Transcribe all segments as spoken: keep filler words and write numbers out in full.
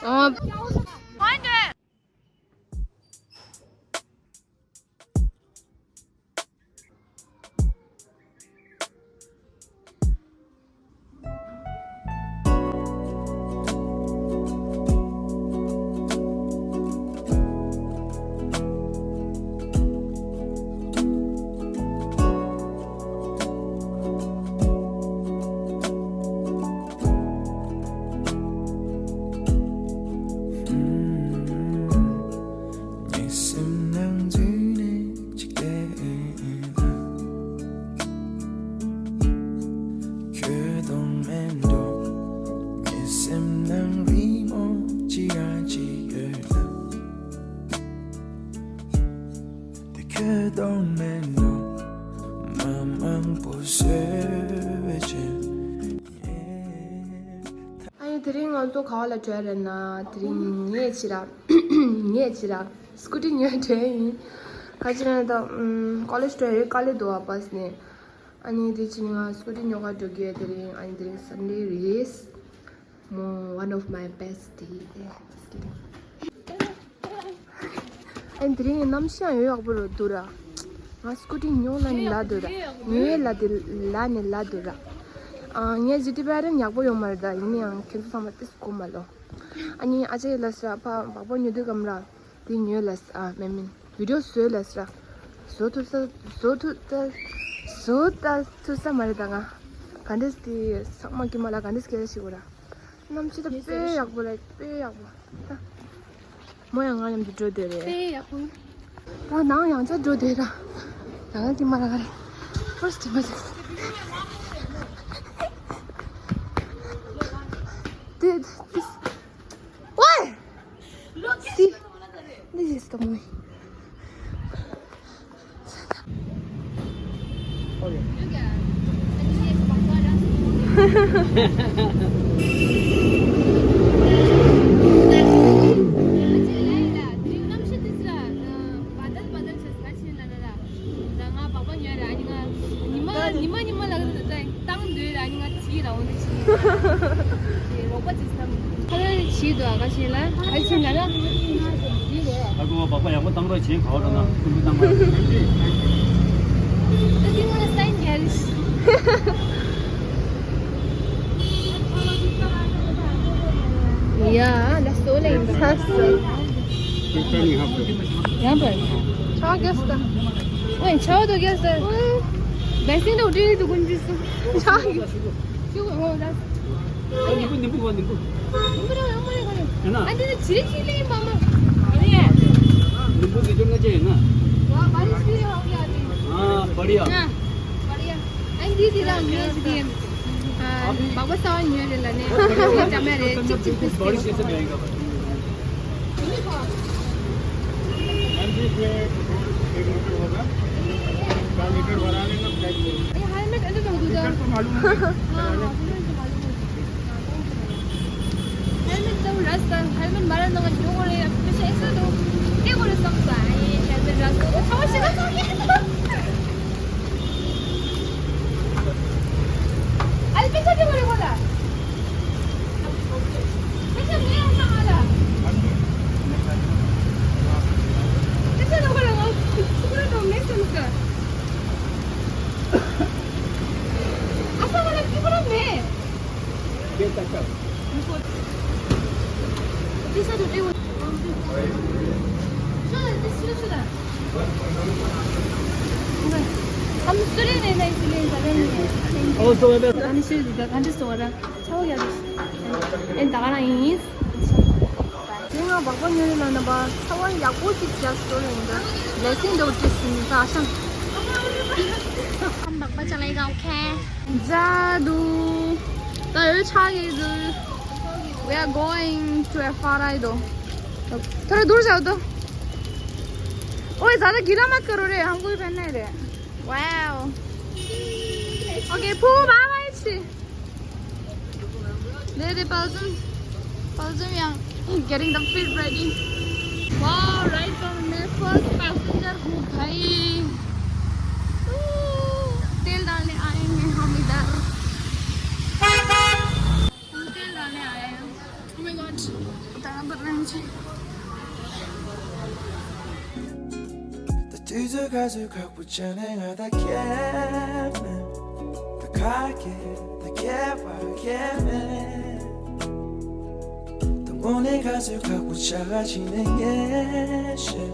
ཨོ། ངའི་སེམས་ནང་འཛུལ་ནས་ཅིག་བལྟས་ན། ཁྱོད་མཐོང་མེད་འགྲོ། ངའི་སེམས་ནང་རི་མོ་ཅི་རང་ཅིག་ཡོད་ན། དེ་ཁྱོད་མཐོང་མེད་འགྲོ། མ་མང་པོ་བཟོས་བྱས། ཨ་ནི་དེ་རིང་ང་ཚོ་ག་བ་ལ་བྲོས་རེད་ན། དེ་རིང་ངས་ཕྱིར་ར། ངས་ཕྱིར་ར་སྐུ་ཊི་ཉོས་བྲོས་ཡིན། ག་ཅི་རེད་ད། ཨམ། ཀོ་ལེཇ་བྲོས་རེད། དཀའ་ལས་འདུག་ཨ་བྷ་སི་ནས། ཨ་ནི་དེ་ཕྱིར་ང་སྐུ་ཊི་ཉོ་ག་འགྲོ་གི་ཡོད་དེ་རིང་། ཨ་ནི་དེ་རིང་སན་ཌེ་རེད། མོ། One of my best day. Just kidding. ཨན། དེ་རིང་གནམ་གཤིས་ཡང་ཡོད་ཡག་པོ་རུ་འདུག་ར། ང་སྐུ་ཊི་ཉོ་ལ་ནི་ལ་འདུག་ར། ཉོ་ཡས་ལ་དེ་ལ་ནི་ལ་འདུག་ར། ཨ། ངས་ཇི་ཏི་བེ་རན་ཡག་པོ་ཡོད་མ་རེད་ད། ཡིན་ན་ཡང་ཁྱེད་ཚོ་ཚང་མ་ཏིས་གོ་མ་ལོ། ཨ་ནི་ཨ་ཅེ་ལ་ས་ཕ་བག་པ་ཉོ་དུས་གམ་ར། དེ་ཉོས་ལ་ས། ཨ། མེ་མིན་བི་ཌི་ཡོ་བཟོས་ལ་ས་ར། བཟོ་ཐུབ་ས་བཟོ་ཐུབ་ད་བཟོ་ད་ཐུབ་ས་མ་རེད་ད། ང་ག་འདྲས་དེ་ཚང་མ་ཀྱི་མ་ལ་ག་འདྲས་སྐད་ཆ་ཞིག་གོ་ར། གནམ་གཤིས་ད་དཔེ་ཡག་པོ་རེད། དཔེ་ཡག་པོ། ད་མོ་ཡང་ང་མཉམ་དུ་འགྲོ་འདོད་རེད། དཔེ་ཡག་པོ། ད་ནང་ཡང་ཆ་འགྲོ་འདོད་ར། ད་ང་དེ་མ་ར་ག་རེད། First emergency. Dude, this. What? See, this is the movie. ཉི་མ་ཉི་མ་ཉི་མ་ལ་ད་བཏང་འདོད་ལ་ཉི་མ་ཚིག་ར་འོ་ནི་ཆི་རོགས་པ་ཅིག་བསམ། ཁ་ལ་བྱིས་འདུག་ཨ། ཁ་ཤས་ལ་ཨ་ཆེན་ལ་ལ། ཨ་ཁུ་བ་བག་པ་ཡག་པོ་བཏང་རོགས་བྱེད། ག་བ་འགྲོ་ན་ཀུན་ཀུན་བཏང་མ། ད་ཏི་ང་ལ་སའིན་རྒྱག་རེས། ཡ་ལ་སོ་ལེ་ཡིན་ས་སོ། ཡང་པར་ཆ་ག་ས། ཨོ་ཆ་བ་དོ་ག་ས། བེ་སིང་དོ་ཏྲི་དུ་ཀུན་ཅི་སུ། ཆ་ག་ས། ཁྱུ་ངོ་ད། ཨ་ནི་པུ་ནི་པུ་གོ་ནི་པུ། ནི་པུ་ར་ཡང་མ་རེད་ག་རེད། ཡ་ན། ཨ་འདི་ནི་ཅི་རི་ཅི་ལི་མ་མ། ཨ་ནི་ཡ། ནི་པུ་དེ་ཅོ་ན་ཅེ་ཡ་ན། ཝ་བ་རི་ཅི་ལི་ཧོ་ཡ་ཏི། ཨ་བ་རི་ཡ། ཨ་བ་རི་ཡ། ཨ་འདི་དེ་ར་མེ་ཅི་དེ། ཨ་བ་བ་ས་བ་ཉོ་རེད་ལ་ནི། ཅ་མ་རེད་ཅིག་ཅིག་ཏིས་ཏིས། ये हेलमेट अंदर दो, दो, दो। हाँ, हाँ, हेलमेट तो मालूम है। हेलमेट तो रास्ता, हेलमेट मारा ना, जो करे, अब पीछे ऐसे तो, क्या करे, सब का, ये हेलमेट रास्ता, तो छोड़ से, तो क्या? अरे, पीछे क्यों करे बोला? पीछे नहीं आता वाला। पीछे तो बोला, वो पूरा तो मैं समझा। ऐसा वाला क्यों बोला मैं? ये तक। हम सुने नहीं, नहीं, इसलिए पता नहीं है। हम सुने नहीं, हम सुने नहीं। ཚ་བ་ཡག་པོ། ཨེ་ད་ག་རང་ཡིན། དེ་སྔ་བག་པ་ཉོས་ཡོད་ལ་ན་པ་ཚ་བ་ཡག་པོ་ཅིག་རྒྱག་སོ་ཡིན་ད། ལས་སེང་འདྲ་བོ་ཅིག་ཟིན་ད་ཤང་། हम बकबा चलेगा, ओके। जादू। तो ये छा गई दूर। We are going to F R I दो। थोड़ा दूर जाओ तो। ओए, ज्यादा गीला मत करो रे, हमको भी पहनना है रे। Wow। ओके, फू, बाय बाय। दे दे पलजम, पलजम या, getting the feet ready। Wow, ride on my first passenger हूँ भाई। तेल डालने आए हैं हम इधर। हम तेल डालने आए हैं। ད་དུས་ཚོད་ག་ཚོད་ཁག་པོ་བྱས་ནས་ང་ད་ཁྱེད་མིན། ད་ཁ་སྐད་ད་ཁྱེད་པ་ཁྱེད་མིན། ད་དངོས་གནས་ག་ཚོད་ཁག་པོ་བྱ་ག་ཕྱིན་ནས་ངས་ཤེས།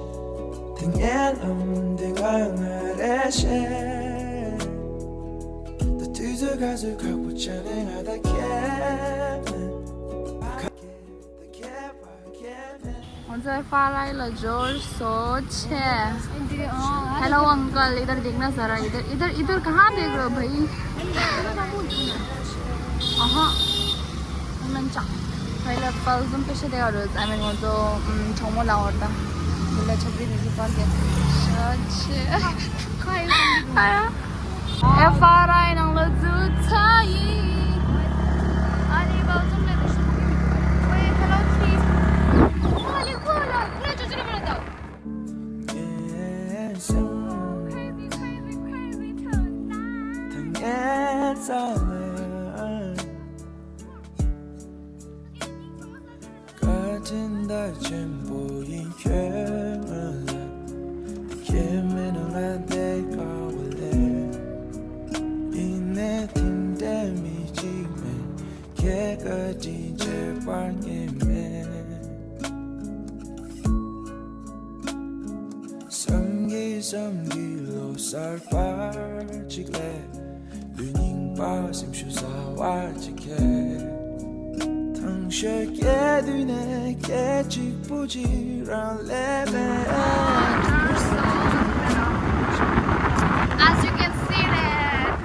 ད་ངའི་ལམ་འདི་ང་ང་རེ་ཤེས། ད་དུས་ཚོད་ག་ཚོད་ཁག་པོ་བྱས་ནས་ང་ད་ཁྱེད་མིན། ང་ཚོ་ཧྥ་རན་ལ་འབྱོར་སོང་ཆེ། हेलो अंकल, इधर देखना ज़रा, इधर, इधर, इधर कहाँ देख रहे हो भाई? अहाँ, उन्होंने चा-, पहले पलजम पेशे दे और, I mean, वो तो, उम, छोमो ला और था। बोला, "छपरी दीदी पास गया।" अच्छा। आया। ཧྥ་རན་ནང་ལ་འཛུལ་ཚར་ཡིན། ཨ་ནི་བལ་ཙམ་ལས་དེ་ཤུགས་ཀྱིས་མི་འདུག་ཝེ་ཧེ་ལོ་ཚི། ཨ་ནི་ཁོ་ལ་ཁོ་ལ་ཅོ་ཅོ་རེ་མ་རེད་ད། Crazy, crazy, crazy tonight. བཀའ་དྲིན་ད་ཆེན་པོ་ཡིན་ཁྱོད་ང་ལ། ཁྱེད་མེད་ན་ང་བསྡད་དཀའ་བ་ལས། ཡིན་ནའི་དེ་འདྲའི་མི་གཅིག་མེད། ཁྱེད་བཀའ་དྲིན་ཆེ་བར་ངེས་མེད། བསམ་གྱིས་བསམ་གྱིས་ལོ་གསར་པ་གཅིག་ལས། ལུས་རྙིང་པ་སེམས་ཤུགས་ཟ་བ་གཅིག་གིས། ཐང་ཤ་སྐྱེ་དུས་ནས་སྐད་གཅིག་པུ་གཅིག་རང་ལས་མེད། As you can see that,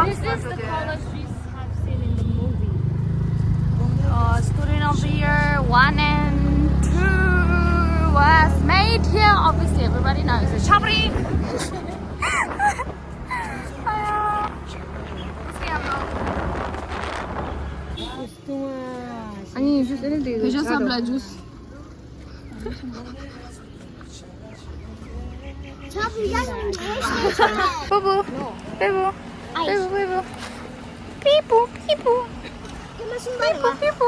this is the college we have seen in the movie. Uh, student of the year one and two was made here. Obviously, everybody knows it. Chabri! 아니, 주스 energy. 되셨어, 주스. 저 부장님 내 쁘부, 삐부, 삐부, 삐부. 삐부, 삐부. 삐부, 삐부.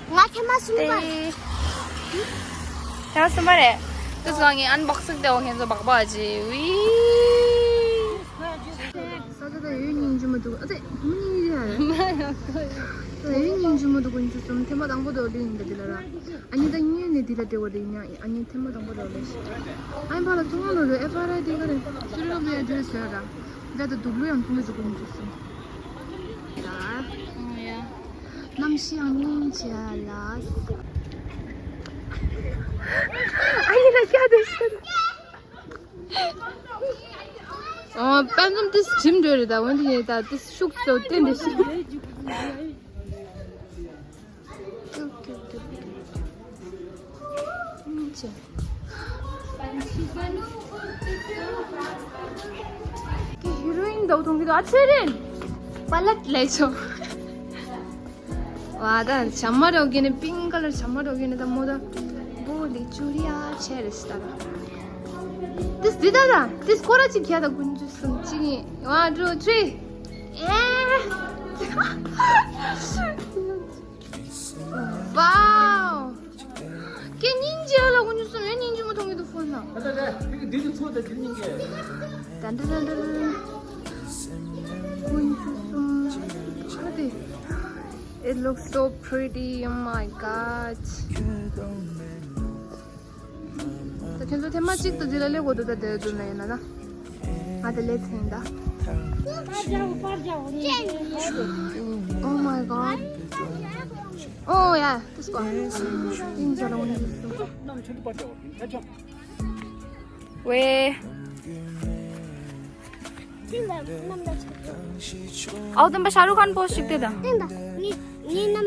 ང་ཁྱེད་མ་སུན་པ། ཁྱེད་མ་སུན་པ་རེད། ཏུ་སྒང་གི་ཨན་བོག་སིང་དེ་འོ་ཁྱེད་ཚོ་བག་བག་ཅི་ཝི། ས་ཆ་ད་ཡོད་སྙིང་རྗེ་མོ་འདུག་ཨ་ཙེ་མུ་ནི་ཡ་རེད། ད་ཡོད་སྙིང་རྗེ་མོ་འདུག་ཁོ་ཚོ་གསུམ་ཐེངས་མ་དང་པོ་དེ་འོ་ལེ་ཡིན་ད་དེ་ལ་ར། ཨ་ནི་ད་ཉིན་ནས་དེ་ལ་བྲེལ་བ་རེད་ཉ་ཨ་ནི་ཐེངས་མ་དང་པོ་དེ་འོ་ལེ་ཤི། ཨ་ནི་ཕ་ལ་ཐུང་ང་ལོ་རེད་ཨེ་ཕ་ར་དེ་ག་རེད་སུ་རི་ལོ་མེ་ཡ་འདྲེ་སོ་ཡ་ར། ད་ད་དུག་ལོ་ཡང་ཐུང་ལོ་ཅིག་ཁོ་ཚོ་གསུམ། ད། ཨོ་ཡ། གནམ་གཤིས་ཡང་སྙིང་རྗེ་ལ། ཨ་ཡེ་ན་ཀྱ་དེ་ཤི། ཨོ་དཔལ་འཛོམས་དེ་གྲིམ་འགྲོ་རེད་ད་འོན་ཏེ་ཡེ་ད་དེ་ཤུགས་སོ་བསྟན་དེ་ཤི། སྙིང་རྗེ། ཀྱི་ཧི་རོ་ཨིན་འདྲ་བོ་མཐོང་གི་འདུག་ཨ་ཚེ་རིང་། པ་ལགས་ལས་ཆོག་ཝ་ད་ཇ་མ་རོ་གི་ནི་པིང་ཀ་ལར་ཇ་མ་རོ་གི་ནི་ད་མོ་ད་བོ་ལི་ཅུ་རི་ཡ་ཆེ་རེ་སི་ད་ར། ཏིས་འདི་ད་ར་ཏིས་སྐོར་ར་ཅིག་ཁྱེད་ད་ཀུན་ཅུ་སུམ་ཅིག་ཡིན། One, two, three. ཨེ། Wow. ཀྱེ་སྙིང་རྗེ་ལ་ཀུན་ཅུ་སུམ་ཡང་སྙིང་རྗེ་མོ་མཐོང་གི་འདུག་ཕོན་ན། ད་ད་ད་ད་ད་ད་ད། ཀུན་ཅུ་སུམ་ཆ་དེ། It looks so pretty. Oh my god. ད་ཁྱོད་ཚོ་ཐེངས་མ་གཅིག་ཏུ་འདི་ལ་སླེབས་དགོས་འདུག་ད་དེ་རུ་ལ་ཡིན་ན་ན། ང་དེ་ལས་ཚན་ད། Oh my god. Oh yeah, this one. ཡིན་ཟེར་ལ་འོང་ནི་འདུག་ཝེ། ཨའོ་དམ་པ་ཤ་རུ་ཁན་པོ་ཞིག་དེ་དང་།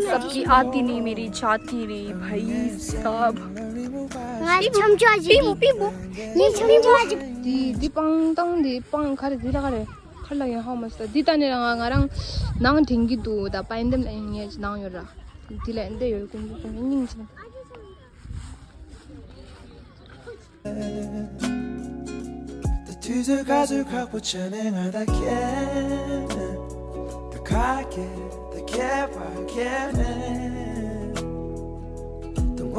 सबकी आती नहीं मेरी जाती नहीं भाई साहब। ང་ཆམ་ཆ་ཞིག་པི་བུ་པི་བུ། ངས་ཆམ་ཆ་ཞིག་དེ་དེ་པང་ཏང་དེ་པང་ཁ་རེ་དེ་ལ་ཁ་རེ་ཁར་ལ་ཡོད་ཧ་མ་སོ་དེ་ད་ནི་རང་ང་རང་ནང་དྲན་གི་འདུག་ད་པ་ཡིན་དམ་ལ་ཡིན་ངས་ནང་ཡོད་ར་དེ་ལ་འདི་ཡོད་ཀུན་ཀུན་སྙིང་ཆེན། ད་དུས་ཚོད་ག་ཚོད་ཁག་པོ་བྱས་ནས་ང་ད་ཁྱེད་མེད། ད་ཁ་སྐད་ད་ཁྱད་པར་ཁྱེད་མེད།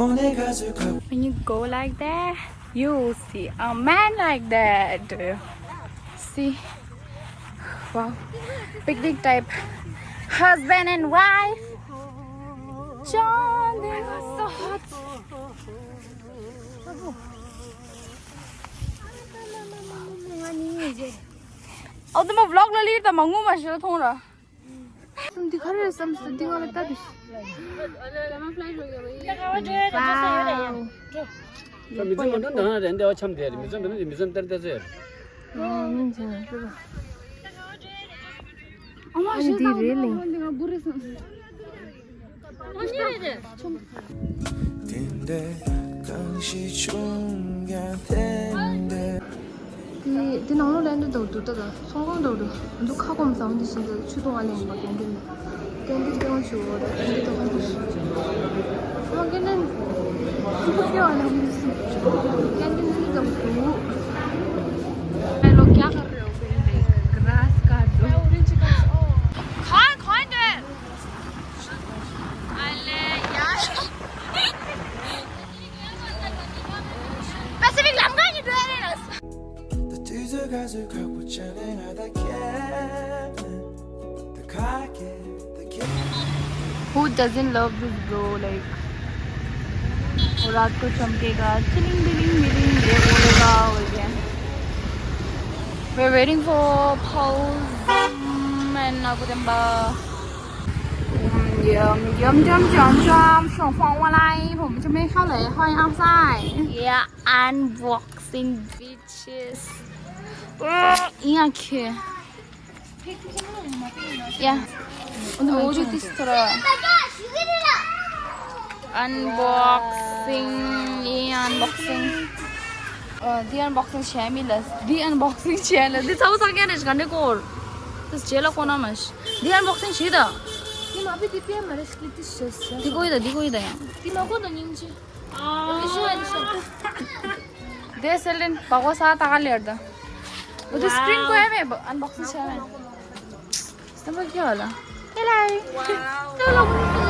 When you go like that, you will see a man like that. See? Wow. Picnic type. Husband and wife. John, they are so hot. ཨོ་དེ་མ་vlog ལ་ལིར་དང་མ་ངུ་མ་ཞིག་ལ་མཐོང་ར། འདི་ག་རེ་བསམ་སོང་འདི་ང་ལ་ལྟ་དུས། ད་མི་ཚོ་མ་འགྲོ་ནང་རེད་འདི་བ་འཆམ་དེ་རེད། མི་ཚོ་མི་འགྲོ་མི་ཚོ་ལྟར་ལྟ་ཚོད་རེད། ཨ་མིན་ཚང་ཤོད་པ། ཨ་འདི་རེད་ལེ། དེ་འདྲའི་གང་ཞིག་བྱུང་ཀྱང་དེ་འདྲའི། དེ་དེ་ནང་ལོགས་ལ་འདི་འདུག་འདུག་ད་ད་ཚོང་ཁང་འདུག་འདུག་འདུག་ཁ་སྐོམ་ཟམ་འདི་བཞིན་དུ་ཆུ་དུང་ཨ་ལེན་པ་གན་དེ་ལ་གན་དེ་ལྟེ་བ་ཆུ་འོ་ད་གན་དེ་ད་ཁ་ཁུ་ཤི་ཨ་གན་དེ་ཁུ་ཁེ་བ་ལ་ཁུ་ཤི་གན་དེ་འདི་འདུག་ཨེ་ལོ་ཀྱ་ཁར་རེ་འོ་གན་དེ་གྲཱས་ཀ་འདུག་ཁ་ཁ་འདི། ཨ་ལེ་ཡ། Pacific ལམ་ཁ་ནས་འགྲོ་ཡ་རེད་ལགས། Who doesn't love this bro? Like, रात को चमकेगा, chilling billing billing, ये बोलेगा, हो गया। We're waiting for Paul and Nagudemba. Yum, yum, yum, yum, yum. ผมจะไม่เข้าเลย ห้อยอ้อมซ้าย Yeah, unboxing bitches. Yeah, okay. Yeah. What is this? Unboxing. Yeah, unboxing. Uh, the unboxing བྱས་མི་ལ། the unboxing བྱས་ལ། འདི་ཚ་བོ་ཚ་རྒན་རེད་ག་འདྲ་སྐོར། དེ་རྗེས་ལ་ཁོ་ན་མ་ཤི། the unboxing བྱེད་ད། དེ་མ་བི་དེ་པེ་མ་རེད་ཤི་དེ་ཤི་ཤི། དེ་ཀོ་ཡི་ད་དེ་ཀོ་ཡི་ད་ཡང་། དེ་མ་ཀོ་ད་སྙིང་རྗེ། དེ་ཤི་ཨ་དེ་ཤི། དེ་སེལ་ལིན་བག་བ་ས་ད་ག་ལེར་ད། འོ་དེ་སི་ཀྲིན་ཀོ་ཡ་མེད་unboxing བྱས་མེད། སྟོན་པ་ཁྱོད་ལ། Hello. Wow. Hello.